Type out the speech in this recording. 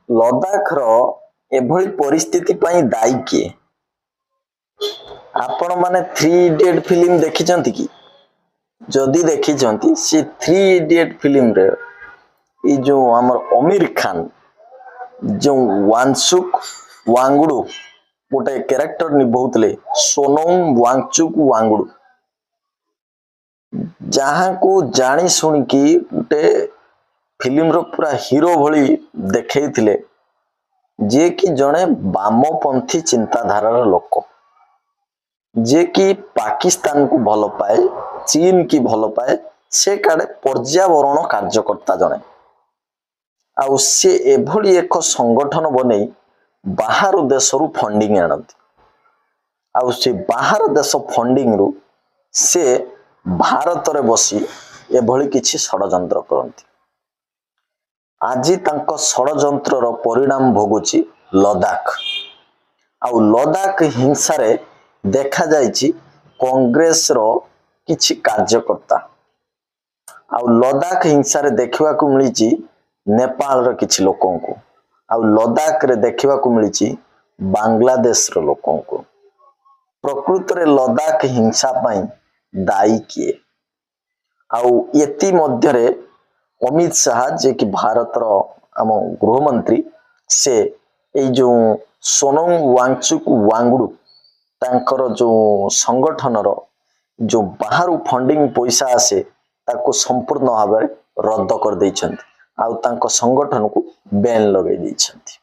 ଲଦାଖର ଏଭଳି ପରିସ୍ଥିତି ପାଇଁ ଦାୟୀ କିଏ? ଆପଣମାନେ ଥ୍ରୀ ଇଡିଏଟ୍ ଫିଲ୍ମ ଦେଖିଛନ୍ତି କି? ଯଦି ଦେଖିଛନ୍ତି, ସେ ଥ୍ରୀ ଇଡିଏଟ୍ ଫିଲ୍ମରେ ଏଇ ଯୋଉ ଆମର ଅମିର ଖାନ ଯେଉଁ ୱାନସୁକ ୱାଙ୍ଗଡୁ ଗୋଟେ କ୍ୟାରେକ୍ଟର ନିଭଉଥିଲେ, ସୋନମ ୱାଙ୍ଗଚୁକ ୱାଙ୍ଗଡୁ, ଯାହାକୁ ଜାଣି ଶୁଣିକି ଗୋଟେ ଫିଲ୍ମର ପୁରା ହିରୋ ଭଳି ଦେଖେଇଥିଲେ, ଯିଏକି ଜଣେ ବାମପନ୍ଥୀ ଚିନ୍ତାଧାରାର ଲୋକ, ଯିଏକି ପାକିସ୍ତାନକୁ ଭଲ ପାଏ, ଚୀନ କି ଭଲ ପାଏ। ସେ କାଳେ ପର୍ଯ୍ୟାବରଣ କାର୍ଯ୍ୟକର୍ତ୍ତା ଜଣେ। ଆଉ ସେ ଏଭଳି ଏକ ସଂଗଠନ ବନେଇ ବାହାର ଦେଶରୁ ଫଣ୍ଡିଂ ଆଣନ୍ତି। ଆଉ ସେ ବାହାର ଦେଶ ଫଣ୍ଡିଂରୁ ସେ ଭାରତରେ ବସି ଏଭଳି କିଛି ଷଡ଼ଯନ୍ତ୍ର କରନ୍ତି। ଆଜି ତାଙ୍କ ଷଡ଼ଯନ୍ତ୍ରର ପରିଣାମ ଭୋଗୁଛି ଲଦାଖ। ଆଉ ଲଦାଖ ହିଂସାରେ ଦେଖାଯାଇଛି କଂଗ୍ରେସର କିଛି କାର୍ଯ୍ୟକର୍ତ୍ତା, ଆଉ ଲଦାଖ ହିଂସାରେ ଦେଖିବାକୁ ମିଳିଛି ନେପାଳର କିଛି ଲୋକଙ୍କୁ, ଆଉ ଲଦାଖରେ ଦେଖିବାକୁ ମିଳିଛି ବାଂଲାଦେଶର ଲୋକଙ୍କୁ। ପ୍ରକୃତରେ ଲଦାଖ ହିଂସା ପାଇଁ ଦାୟୀ କିଏ? ଆଉ ଏଥି ମଧ୍ୟରେ ଅମିତ ଶାହା, ଯିଏକି ଭାରତର ଆମ ଗୃହମନ୍ତ୍ରୀ, ସେ ଏଇ ଯୋଉ ସୋନମ ୱାଙ୍ଗଚୁକ ୱାଙ୍ଗଡୁ ତାଙ୍କର ଯୋଉ ସଂଗଠନର ଯୋଉ ବାହାରୁ ଫଣ୍ଡିଂ ପଇସା ଆସେ, ତାକୁ ସମ୍ପୂର୍ଣ୍ଣ ଭାବରେ ରଦ୍ଦ କରିଦେଇଛନ୍ତି ଆଉ ତାଙ୍କ ସଂଗଠନକୁ ବ୍ୟାନ୍ ଲଗେଇ ଦେଇଛନ୍ତି।